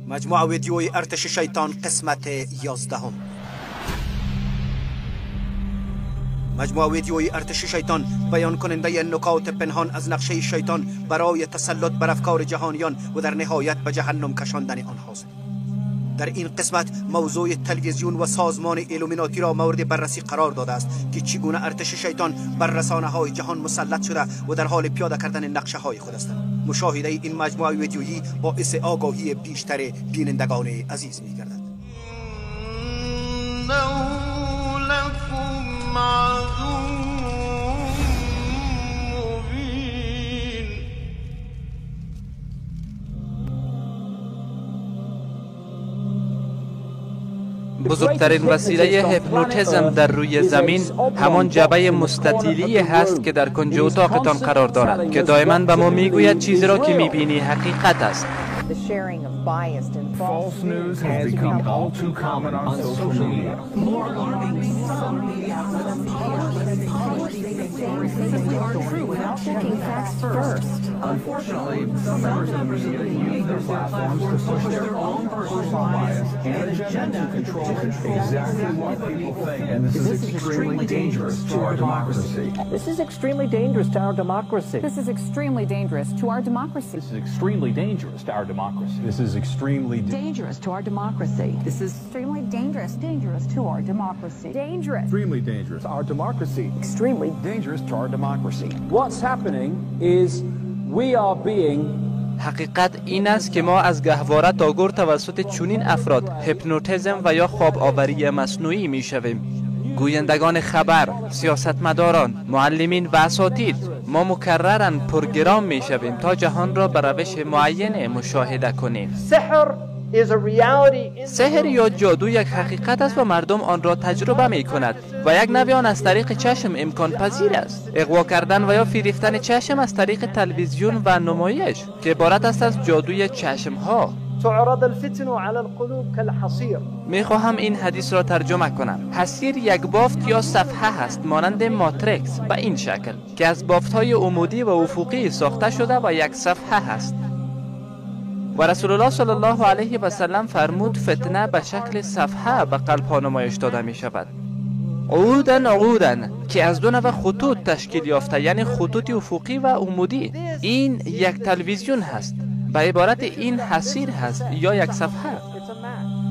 مجموعه ویدیوی ارتش شیطان قسمت 11. مجموعه ویدیوی ارتش شیطان بیان کننده نکات پنهان از نقشه شیطان برای تسلط بر افکار جهانیان و در نهایت به جهنم کشاندن آنهاست. در این قسمت موضوع تلویزیون و سازمان ایلومیناتی را مورد بررسی قرار داده است که چگونه ارتش شیطان بر رسانه های جهان مسلط شده و در حال پیاده کردن نقشه های خود هستند. مشاهده این مجموعه ویدیویی باعث آگاهی بیشتر بینندگان عزیز می گردد. بزرگترین وسیله هیپنوتیزم در روی زمین همان جعبه مستطیلی هست که در کنج اتاقتان قرار دارد که دائما به ما میگوید چیزی را که میبینی حقیقت است. False news has become all too common on social media. More alarmingly, some media outlets publish things simply aren't true without checking facts first. Unfortunately, some members of the media use their platforms to push their own personal bias and agenda to control exactly what people think, and this is extremely dangerous to our democracy. This is extremely dangerous to our democracy. This is extremely dangerous to our democracy. This is extremely dangerous to our democracy. This is extremely dangerous to our democracy. This is extremely dangerous. Dangerous to our democracy. Dangerous. Extremely dangerous. Our democracy. Extremely dangerous to our democracy. What's happening is we are being حقیقت این است که ما از گهواره تا گور توسط چنین افراد هیپنوتیزم و یا خواب آوری مصنوعی می شویم. گویندگان خبر، سیاستمداران، معلمین و اساتید، ما مکرراً پرگرام می شویم تا جهان را به روش معین مشاهده کنیم. سحر یا جادو یک حقیقت است و مردم آن را تجربه می کند و یک نوع آن از طریق چشم امکان پذیر است. اغوا کردن و یا فریفتن چشم از طریق تلویزیون و نمایش که عبارت است از جادوی چشم ها. می خواهم این حدیث را ترجمه کنم. حصیر یک بافت یا صفحه هست مانند ماتریکس به این شکل که از بافت های عمودی و افقی ساخته شده و یک صفحه هست. و رسول الله صلی الله علیه و سلم فرمود فتنه به شکل صفحه به قلب ها نمایش داده می شود. عودن عودن که از دو نوع خطوط تشکیل یافته، یعنی خطوط افقی و عمودی. این یک تلویزیون هست، به عبارت این حصیر هست یا یک صفحه.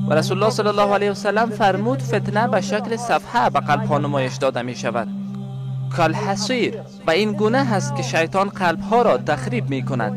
و رسول الله صلی الله علیه و سلم فرمود فتنه به شکل صفحه به قلب ها نمایش داده می شود. کالحصیر و این گونه هست که شیطان قلب ها را تخریب می کند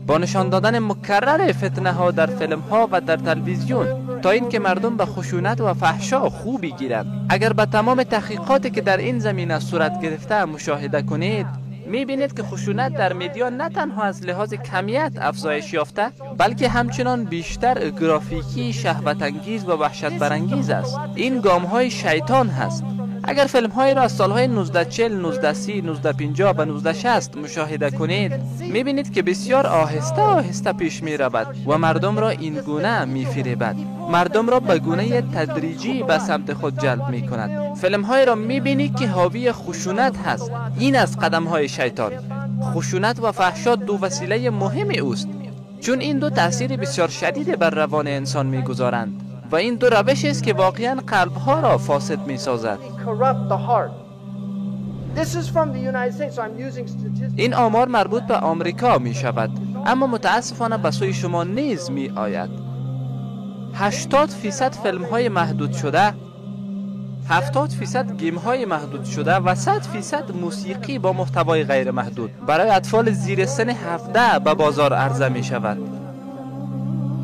با نشان دادن مکرر فتنه ها در فیلم ها و در تلویزیون تا اینکه مردم به خشونت و فحشا خو بگیرند. اگر به تمام تحقیقاتی که در این زمینه صورت گرفته مشاهده کنید، میبینید که خشونت در media نه تنها از لحاظ کمیت افزایش یافته، بلکه همچنان بیشتر گرافیکی، شهوت انگیز و وحشت برانگیز است. این گام های شیطان هست. اگر فیلم های را از سالهای 1940، 1930، 1950 و 1960 مشاهده کنید، میبینید که بسیار آهسته آهسته پیش می رود و مردم را این گونه می فریبد. مردم را به گونه تدریجی به سمت خود جلب می کند. فیلم های را میبینید که حاوی خشونت هست. این از قدم های شیطان. خشونت و فحشا دو وسیله مهم اوست، چون این دو تاثیر بسیار شدید بر روان انسان میگذارند و این دو روش است که واقعا قلب ها را فاسد می سازد. این آمار مربوط به آمریکا می شود، اما متاسفانه به سوی شما نیز می آید. 80% فیلم های محدود شده، 70% game های محدود شده و 100% موسیقی با محتوای غیر محدود برای اطفال زیر سن 17 به بازار عرضه می شود.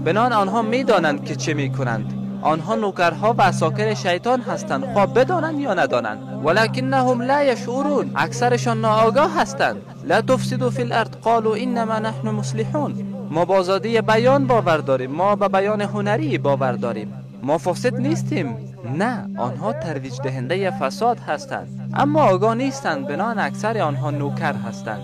بنان آنها می دانند که چه می کنند. آنها نوکرها و عساکر شیطان هستند، خواه بدانند یا ندانند. ولکنهم لا یشعرون، اکثرشان ناآگاه هستند. لا تفسدوا فی الارض قالوا انما نحن مصلحون. ما به آزادی بیان باور داریم، ما به بیان هنری باور داریم، ما فاسد نیستیم. نه، آنها ترویج دهنده فساد هستند، اما آگاه نیستند. بنان اکثر آنها نوکر هستند.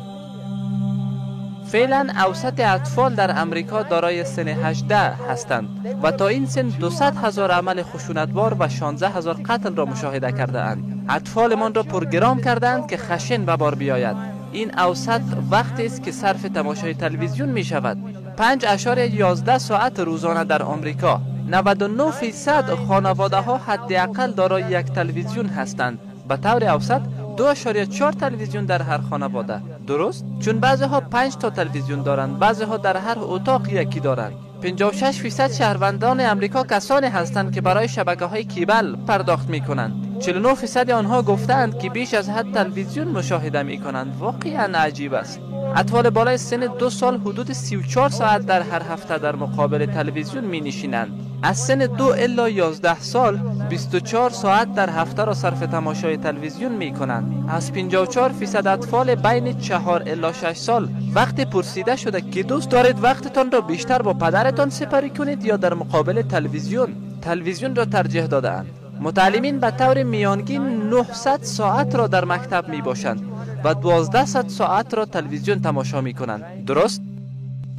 فعلا اوسط اطفال در امریکا دارای سن 18 هستند و تا این سن 200,000 عمل خشونتبار و 16,000 قتل را مشاهده کرده اند. اطفالمان را پرگرام کرده اند که خشن به بار بیاید. این اوسط وقتی است که صرف تماشای تلویزیون می شود. 5.11 ساعت روزانه در آمریکا. 99% خانواده ها حداقل دارای یک تلویزیون هستند. به طور اوسط 2.4 تلویزیون در هر خانواده. درست؟ چون بعضی ها 5 تا تلویزیون دارند، بعضی ها در هر اتاق یکی دارند. 56% شهروندان امریکا کسانی هستند که برای شبکه های کیبل پرداخت می کنند. 49% آنها گفتند که بیش از حد تلویزیون مشاهده می کنند. واقعا عجیب است. اطفال بالای سن 2 سال حدود 34 ساعت در هر هفته در مقابل تلویزیون می نشینند. از سن 2 الی 11 سال 24 ساعت در هفته را صرف تماشای تلویزیون می کنند. از 54% اطفال بین 4 الی 6 سال وقتی پرسیده شده که دوست دارید وقتتان را بیشتر با پدرتان سپری کنید یا در مقابل تلویزیون، تلویزیون را ترجیح داده‌اند. متعلمین به طور میانگین 900 ساعت را در مکتب می باشند و 1200 ساعت را تلویزیون تماشا می کنند. درست؟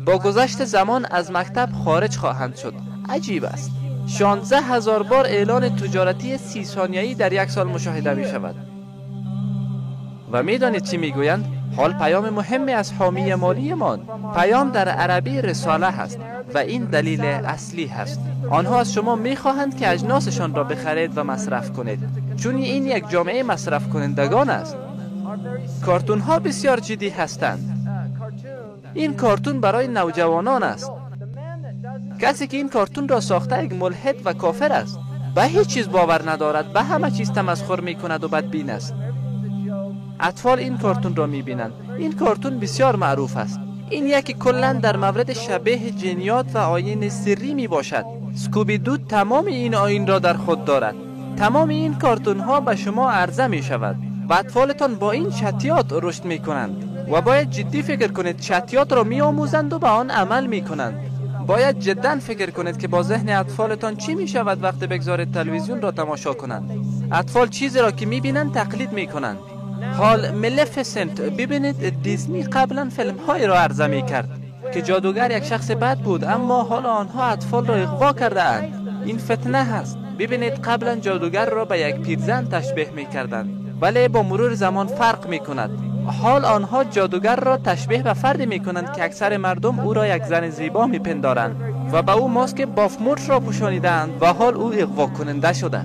با گذشت زمان از مکتب خارج خواهند شد. عجیب است. 16,000 بار اعلان تجارتی 30 ثانیه‌ای در یک سال مشاهده می شود. و می دانید چی می گویند؟ حال پیام مهمی از حامی مالی مان. پیام در عربی رساله هست و این دلیل اصلی هست. آنها از شما می خواهند که اجناسشان را بخرید و مصرف کنید، چون این یک جامعه مصرف کنندگان است. کارتون ها بسیار جدی هستند. این کارتون برای نوجوانان است. کسی که این کارتون را ساخته یک ملحد و کافر است. به هیچ چیز باور ندارد، به همه چیز تمسخر می کند و بدبین است. اطفال این کارتون را می بینند. این کارتون بسیار معروف است. این یکی کلا در مورد شبیه جنیات و آیین سری می باشد. سکوبی دو تمام این آیین را در خود دارد. تمام این کارتون ها به شما عرضه می شود و اطفالتان با این چتیات رشد می کنند. و باید جدی فکر کنید، چتیات را می آموزند و به آن عمل می کنند. باید جدا فکر کنید که با ذهن اطفالتان چی می شود وقتی بگذارید تلویزیون را تماشا کنند. اطفال چیزی را که می بینند تقلید می کنند. حال ملفسنت، ببینید دیزنی قبلا فیلم های را عرضه می کرد که جادوگر یک شخص بد بود، اما حالا آنها اطفال را اغوا کرده اند. این فتنه هست. ببینید قبلا جادوگر را به یک پیرزن تشبیه می کردند، ولی با مرور زمان فرق می کند. حال آنها جادوگر را تشبیه به فردی می کنند که اکثر مردم او را یک زن زیبا می پندارند و به او ماسک بافموت را پوشانیدند و حال او اغوا کننده شده.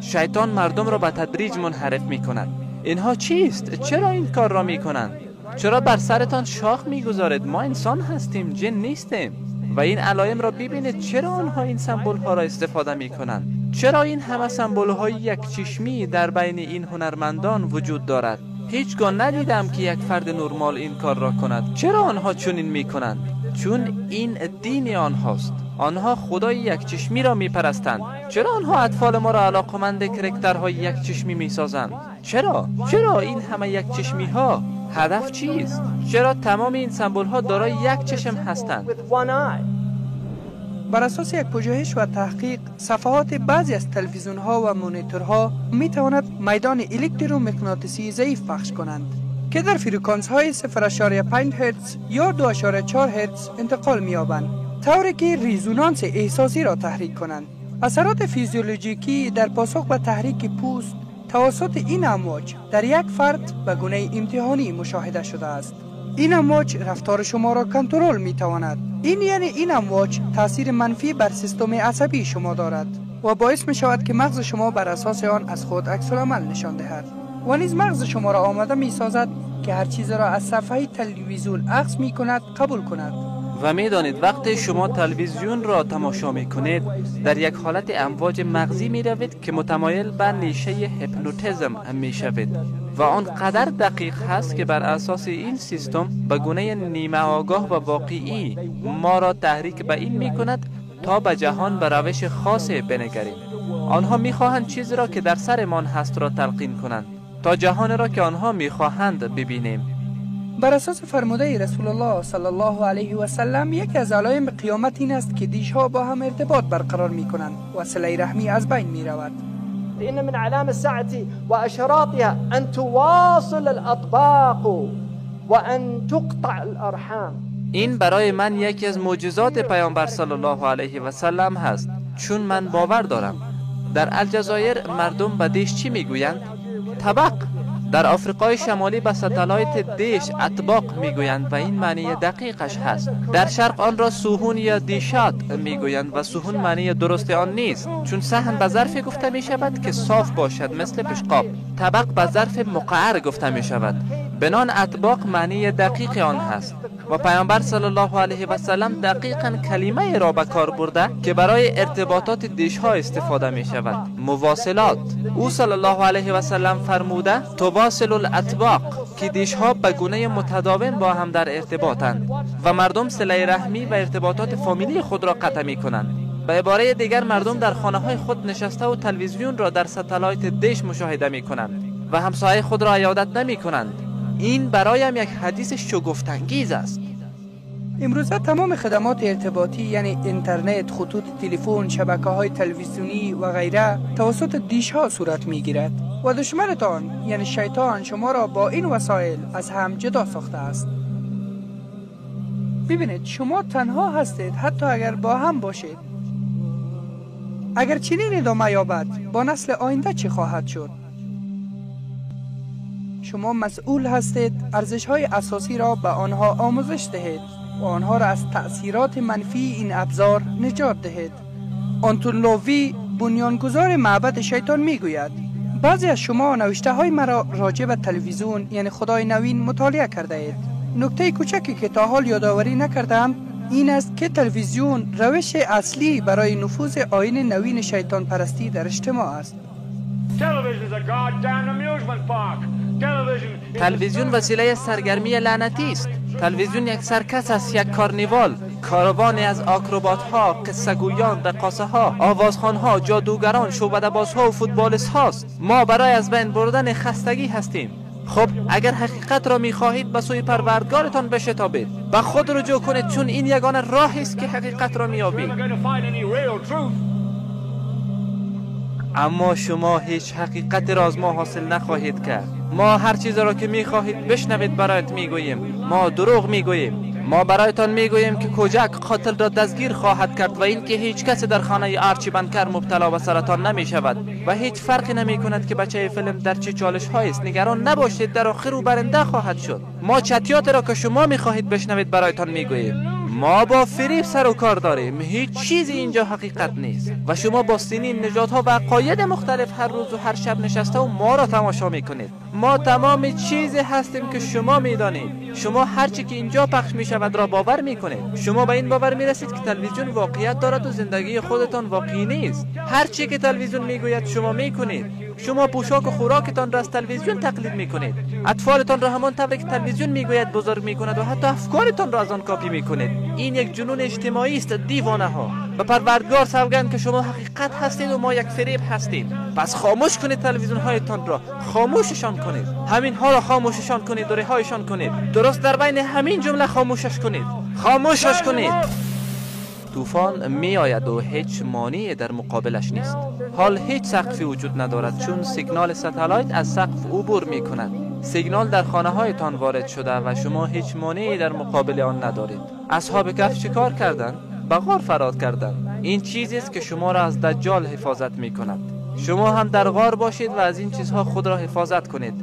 شیطان مردم را به تدریج منحرف می کند. اینها چیست؟ چرا این کار را می کنند؟ چرا بر سرتان شاخ می گذارید؟ ما انسان هستیم، جن نیستیم. و این علایم را ببینید. چرا آنها این سمبل ها را استفاده می کنند؟ چرا این همه سمبل های یک چشمی در بین این هنرمندان وجود دارد؟ هیچگاه ندیدم که یک فرد نرمال این کار را کند. چرا آنها چنین می کنند؟ چون این دین آنهاست. آنها خدای یک چشمی را می پرستند. چرا آنها اطفال ما را علاقمند کرکترهای یک چشمی می سازند؟ چرا؟ چرا این همه یک چشمی ها؟ هدف چیست؟ چرا تمام این سمبل ها دارای یک چشم هستند؟ بر اساس یک پژوهش و تحقیق، صفحات بعضی از تلویزیون ها و مانیتورها می تواند میدان الکترومغناطیسی ضعیف پخش کنند که در فرکانس های 0.5 هرتز یا 2.4 هرتز انتقال می یابند، طوری که ریزونانس احساسی را تحریک کنند. اثرات فیزیولوژیکی در پاسخ به تحریک پوست توسط این امواج در یک فرد به گونه امتحانی مشاهده شده است. این امواج رفتار شما را کنترل می تواند. این یعنی این امواج تاثیر منفی بر سیستم عصبی شما دارد و باعث می شود که مغز شما بر اساس آن از خود عکس العمل نشان دهد و نیز مغز شما را آماده می سازد که هر چیز را از صفحه تلویزیون اخذ می کند قبول کند. و می دانید وقتی شما تلویزیون را تماشا می کنید در یک حالت امواج مغزی می روید که متمایل به نیشه هیپنوتیزم می شوید و آن قدر دقیق هست که بر اساس این سیستم به گونه نیمه آگاه و واقعی ما را تحریک به این می کند تا به جهان به روش خاص بنگریم. آنها می خواهند چیزی را که در سرمان هست را تلقین کنند تا جهان را که آنها می خواهند ببینیم. بر اساس فرموده رسول الله صلی الله علیه و سلم، یکی از علایم قیامت این است که دیشها با هم ارتباط برقرار می کنند و صله رحمی از بین می رود. إن من علام الساعة وأشراطها أن تواصل الأطباق وأن تقطع الأرحام. این برای من یکی از معجزات پیامبر صلی الله علیه و سلم هست، چون من باور دارم. در الجزایر مردم به دیش چی میگویند؟ طبق. در آفریقای شمالی به ستلایت دیش اطباق میگویند و این معنی دقیقش هست. در شرق آن را سوهون یا دیشات میگویند و سوهون معنی درست آن نیست، چون صحن به ظرفی گفته می شود که صاف باشد مثل پشقاب. طبق به ظرف مقعر گفته می شود. بنان اطباق معنی دقیق آن هست و پیامبر صلی الله علیه و سلم دقیقا کلمه را به کار برده که برای ارتباطات دیش ها استفاده می شود، مواصلات. او صلی الله علیه و سلم فرموده تواصل الاطباق، که دیش ها به گونه متداوم با هم در ارتباطند و مردم صله رحمی و ارتباطات فامیلی خود را قطع می کنند. به عباره دیگر مردم در خانه های خود نشسته و تلویزیون را در ستلایت دیش مشاهده می کنند و همسایه خود را عیادت نمی کنند. این برایم یک حدیث شگفت‌انگیز است. امروزه تمام خدمات ارتباطی یعنی اینترنت، خطوط تلفن، شبکه‌های تلویزیونی و غیره توسط دیش‌ها صورت می‌گیرد و دشمنتان یعنی شیطان شما را با این وسایل از هم جدا ساخته است. ببینید شما تنها هستید، حتی اگر با هم باشید. اگر چنین ادامه یابد با نسل آینده چه خواهد شد؟ شما مسئول هستید ارزش‌های اساسی را به آنها آموزش دهید و آنها را از تأثیرات منفی این ابزار نجات دهید. آنتون لووی بنیانگذار معبد شیطان میگوید بعضی از شما نوشته های مرا راجع به تلویزیون یعنی خدای نوین مطالعه کرده اید. نکته کوچکی که تا حال یادآوری نکردم این است که تلویزیون روش اصلی برای نفوذ آیین نوین شیطان پرستی در اجتماع است. تلویزیون وسیله سرگرمی لعنتی است. تلویزیون یک سرکس است، یک کارنیوال، کاروانی از آکروبات ها، قصه گویان، رقاصه ها، آوازخوان ها، جادوگران، شعبده بازها و فوتبالیست هاست. ما برای از بین بردن خستگی هستیم. خب اگر حقیقت را میخواهید به سوی پروردگارتان بشتابید، به خود رجوع کنید، چون این یگانه راهی است که حقیقت را میابید. اما شما هیچ حقیقت را از ما حاصل نخواهید کرد. ما هر چیز را که میخواهید بشنوید برایت میگوییم. ما دروغ میگوییم. ما برایتان میگوییم که کوجک قاتل را دستگیر خواهد کرد و اینکه هیچ کسی در خانه آرچی بنکر مبتلا به سرطان نمی شود و هیچ فرقی نمی کند که بچه فیلم در چه چالش هایی است. نگران نباشید، در آخر او برنده خواهد شد. ما چتیات را که شما میخواهید بشنوید برایتان میگوییم. ما با فریب سر و کار داریم. هیچ چیزی اینجا حقیقت نیست و شما با سنین، نژادها و عقاید مختلف هر روز و هر شب نشسته و ما را تماشا میکنید. ما تمام چیزی هستیم که شما میدانید. شما هر چی که اینجا پخش میشود را باور میکنید. شما به این باور میرسید که تلویزیون واقعیت دارد و زندگی خودتان واقعی نیست. هر چی که تلویزیون میگوید شما میکنید. شما پوشاک و خوراکتان را از تلویزیون تقلید میکنید. اطفالتان را همان طور که تلویزیون میگوید بزرگ میکند و حتی افکارتان را از آن کاپی میکنید. این یک جنون اجتماعی است دیوانه ها. به پروردگار سوگند که شما حقیقت هستید و ما یک فریب هستیم. پس خاموش کنید تلویزیون هایتان را، خاموششان کنید. همین ها را خاموششان کنید و رهایشان کنید. درست در بین همین جمله خاموشش کنید. خاموشش کنید. طوفان می آید و هیچ مانعی در مقابلش نیست. حال هیچ سقفی وجود ندارد، چون سیگنال ستلایت از سقف عبور می کند. سیگنال در خانه هایتان وارد شده و شما هیچ مانعی در مقابل آن ندارید. اصحاب کهف چیکار کردند؟ به غار فرار کردند. این چیزی است که شما را از دجال حفاظت می کند. شما هم در غار باشید و از این چیزها خود را حفاظت کنید.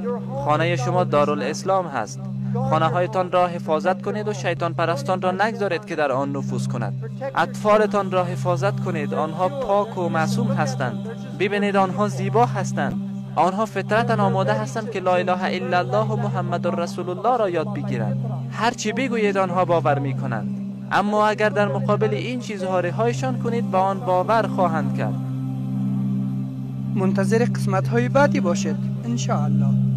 خانه شما دارالاسلام هست. خانه هایتان را حفاظت کنید و شیطان پرستان را نگذارید که در آن نفوذ کند. اطفالتان را حفاظت کنید. آنها پاک و معصوم هستند. ببینید آنها زیبا هستند. آنها فطرتا آماده هستند که لا اله الا الله و محمد رسول الله را یاد بگیرند. هرچی بگویید آنها باور می کنند. اما اگر در مقابل این چیزها رهایشان کنید به آن باور خواهند کرد. منتظر قسمت های بعدی باشید ان شاء الله.